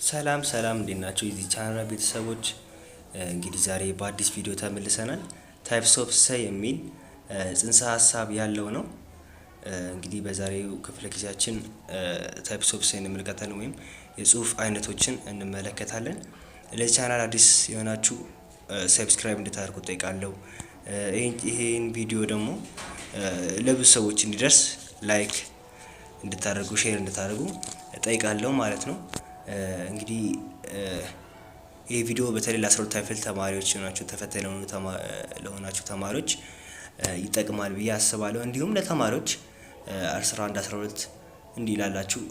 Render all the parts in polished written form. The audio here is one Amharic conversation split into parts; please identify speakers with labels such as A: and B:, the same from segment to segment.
A: ሰላም ሰላም፣ እንዴት ናችሁ የዚህ ቻናል ቤተሰቦች? እንግዲህ ዛሬ በአዲስ ቪዲዮ ተመልሰናል። Types of essay የሚል ጽንሰ ሀሳብ ያለው ነው። እንግዲህ በዛሬው ክፍለ ጊዜያችን types of essay እንመለከታለን ወይም የጽሁፍ አይነቶችን እንመለከታለን። ለዚህ ቻናል አዲስ የሆናችሁ subscribe እንድታደርጉ እጠይቃለሁ። ይሄን ቪዲዮ ደግሞ ለብዙ ሰዎች እንዲደርስ like እንድታደርጉ፣ share እንድታደርጉ እጠይቃለሁ ማለት ነው። እንግዲህ ይህ ቪዲዮ በተለይ ለ12ኛ ክፍል ተማሪዎች የሆናችሁ፣ ተፈታኝ ለሆናችሁ ተማሪዎች ይጠቅማል ብዬ አስባለሁ። እንዲሁም ለተማሪዎች 11፣ 12 እንዲህ ላላችሁ፣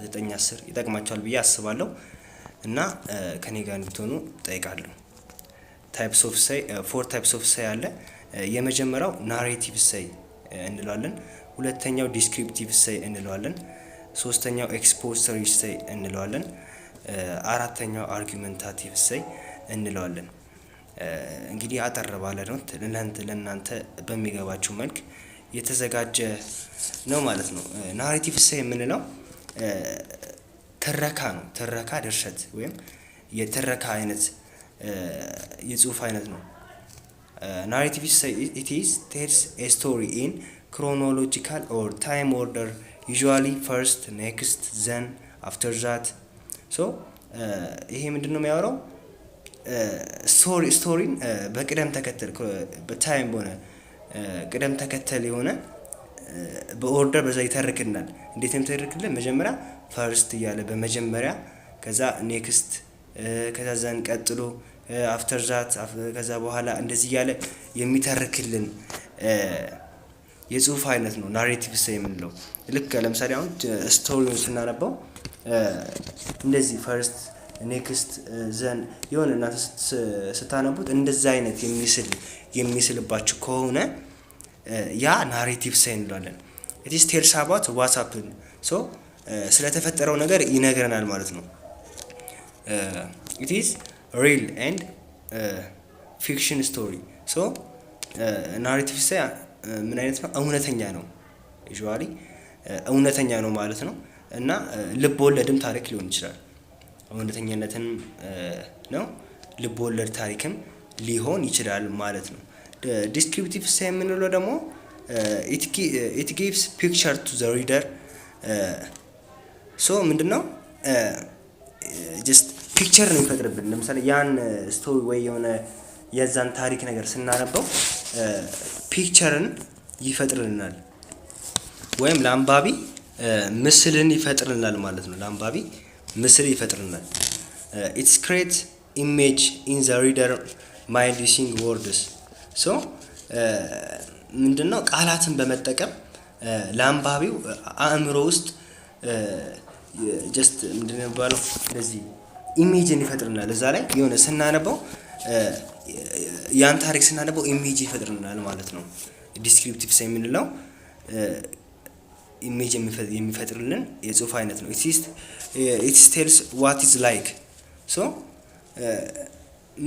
A: 9፣ 10 ይጠቅማቸዋል ብዬ አስባለሁ እና ከኔ ጋር እንድትሆኑ እጠይቃለሁ። Types of essay፣ four types of essay አለ። የመጀመሪያው narrative essay እንለዋለን። ሁለተኛው descriptive essay እንለዋለን። ሶስተኛው expository essay እንለዋለን። አራተኛው argumentative essay እንለዋለን። እንግዲህ አጠር ባለ ነው፣ ለእናንተ በሚገባችሁ መልክ የተዘጋጀ ነው ማለት ነው። Narrative essay የምንለው ትረካ ነው። ትረካ ድርሰት ወይም የትረካ አይነት የጽሁፍ አይነት ነው። Narrative essay, it is tells a story in chronological or time order, usually first, next, then, after that. So ይሄ ምንድን ነው የሚያወራው? Story ን በቅደም ተከተል፣ በ time በሆነ ቅደም ተከተል የሆነ በ order በዛ ይተርክልናል። እንዴት ነው የሚተርክልን? መጀመሪያ first እያለ፣ በመጀመሪያ፣ ከዛ next፣ ከዛ then ቀጥሎ፣ after that ከዛ በኋላ፣ እንደዚህ እያለ የሚተርክልን የጽሁፍ አይነት ነው narrative essay የምንለው። ልክ ለምሳሌ አሁን story ውን ስናነበው እንደዚህ first, next, then የሆነ እናንተ ስታነቡት እንደዛ አይነት የሚስል የሚስልባችሁ ከሆነ ያ narrative essay እንለዋለን። It's tells about what happen, so ስለተፈጠረው ነገር ይነግረናል ማለት ነው። It's real and fiction story. So narrative essay ምን አይነት ነው? እውነተኛ ነው። Usually እውነተኛ ነው ማለት ነው። እና ልብ ወለድም ታሪክ ሊሆን ይችላል። እውነተኛነትን ነው፣ ልብ ወለድ ታሪክም ሊሆን ይችላል ማለት ነው። Descriptive essay የምንለው ደግሞ it gives picture to the reader. So ምንድነው? Just picture ነው የሚፈጥርብን። ለምሳሌ ያን story ወይ የሆነ የዛን ታሪክ ነገር ስናነበው picture ን ይፈጥርልናል ወይም ለአንባቢ ምስልን ይፈጥርልናል ማለት ነው። ለአንባቢ ምስል ይፈጥርልናል። It's create image in the reader mind using words. So ምንድነው? ቃላትን በመጠቀም ለአንባቢው አእምሮ ውስጥ just ምንድነው የሚባለው፣ እንደዚህ image ን ይፈጥርልናል። እዛ ላይ የሆነ ስናነበው፣ ያን ታሪክ ስናነበው image ይፈጥርልናል ማለት ነው። Descriptive essay የምንለው image የሚፈጥርልን የጽሁፍ አይነት ነው። It's tells what is like, so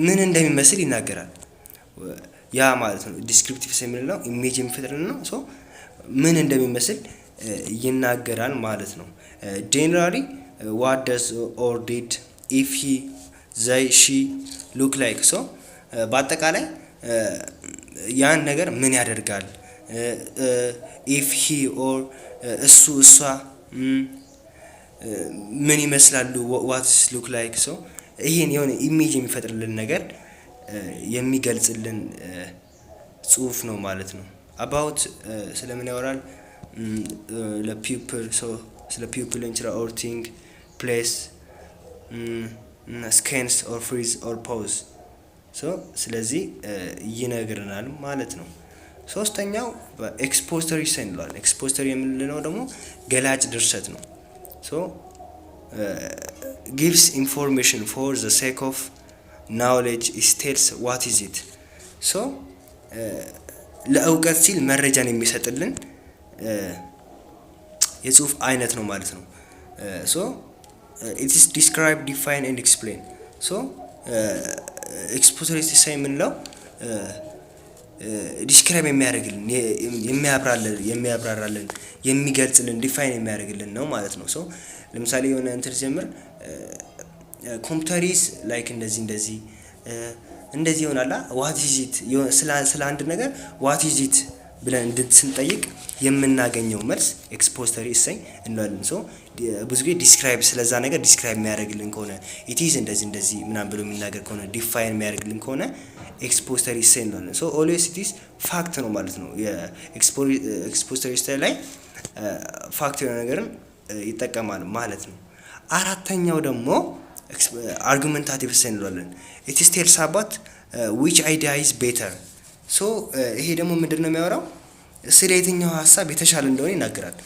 A: ምን እንደሚመስል ይናገራል። ያ ማለት ነው descriptive essay የምንለው፣ image የሚፈጥርልን ነው። So ምን እንደሚመስል ይናገራል ማለት ነው። Generally what does or did, if he, they, she look like. So በአጠቃላይ ያን ነገር ምን ያደርጋል፣ if he or እሱ፣ እሷ ምን ይመስላሉ፣ what's look like. So ይሄን የሆነ image የሚፈጥርልን ነገር የሚገልጽልን ጽሁፍ ነው ማለት ነው። About ስለምን ያወራል? ለ people፣ ስለ people ሊሆን ይችላል፣ or thing, place, scenes or phrase or pose. So ስለዚህ ይነግረናል ማለት ነው። ሶስተኛው expository essay እንለዋለን። Expository የምንለው ደግሞ ገላጭ ድርሰት ነው። So gives information for the sake of knowledge, tells what is it. So ለእውቀት ሲል መረጃን የሚሰጥልን የጽሁፍ አይነት ነው ማለት ነው። So it's describe, define and explain. So expository essay የምንለው describe የሚያደርግልን፣ የሚያብራራልን፣ የሚገልጽልን፣ define የሚያደርግልን ነው ማለት ነው። So ለምሳሌ የሆነ እንትን ሲጀምር Computer is like እንደዚህ እንደዚህ እንደዚህ ይሆናላ፣ what is it፣ ስለ አንድ ነገር what is it ብለን ስንጠይቅ የምናገኘው መልስ expository essay እንለዋለን። So ብዙ ጊዜ describe፣ ስለዛ ነገር describe የሚያደርግልን ከሆነ፣ it is እንደዚህ እንደዚህ ምናምን ብሎ የሚናገር ከሆነ፣ define የሚያደርግልን ከሆነ expository essay እንለዋለን። So always it is fact ነው ማለት ነው። የ expository essay ላይ fact የሆነ ነገርን ይጠቀማል ማለት ነው። አራተኛው ደግሞ argumentative essay እንለዋለን። It is tells about which idea is better። So ይሄ ደግሞ ምንድን ነው የሚያወራው? ስለ የትኛው ሀሳብ የተሻለ እንደሆነ ይናገራል።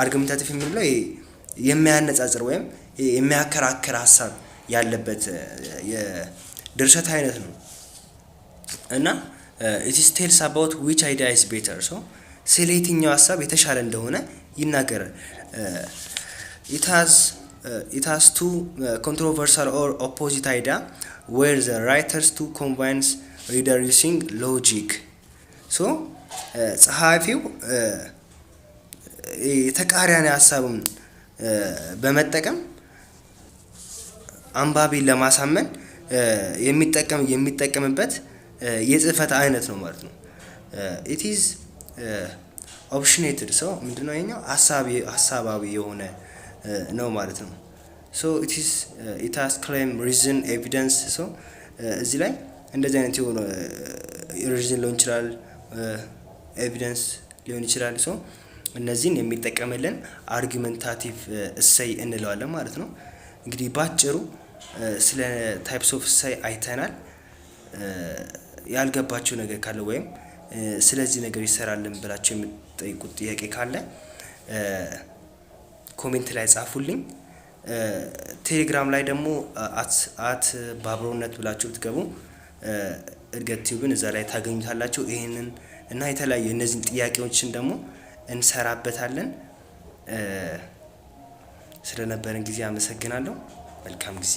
A: Argumentative የምንለው ይሄ የሚያነጻጽር ወይም የሚያከራክር ሀሳብ ያለበት የድርሰት አይነት ነው። እና it's tells about which idea is better፣ so ስለ የትኛው ሀሳብ የተሻለ እንደሆነ ይናገራል። It has two controversial or opposite idea where the writers to convince reader using logic። So ጸሐፊው የተቃራኒ ሀሳብን በመጠቀም አንባቢን ለማሳመን የሚጠቀምበት የጽህፈት አይነት ነው ማለት ነው። It is opinionated። So ምንድነው ይሄኛው? ሀሳባዊ የሆነ ነው ማለት ነው። So it has claim, reason, evidence። So እዚህ ላይ እንደዚህ አይነት የሆነ reason ሊሆን ይችላል፣ evidence ሊሆን ይችላል። So እነዚህን የሚጠቀምልን argumentative essay እንለዋለን ማለት ነው። እንግዲህ ባጭሩ ስለ types of essay አይተናል። ያልገባችሁ ነገር ካለ ወይም ስለዚህ ነገር ይሰራልን ብላችሁ የምትጠይቁት ጥያቄ ካለ comment ላይ ጻፉልኝ። ቴሌግራም ላይ ደግሞ @በአብሮነት ብላችሁ ብትገቡ እድገት ቲዩብን እዛ ላይ ታገኙታላችሁ። ይህንን እና የተለያዩ እነዚህን ጥያቄዎችን ደግሞ እንሰራበታለን። ስለነበረን ጊዜ አመሰግናለሁ። መልካም ጊዜ።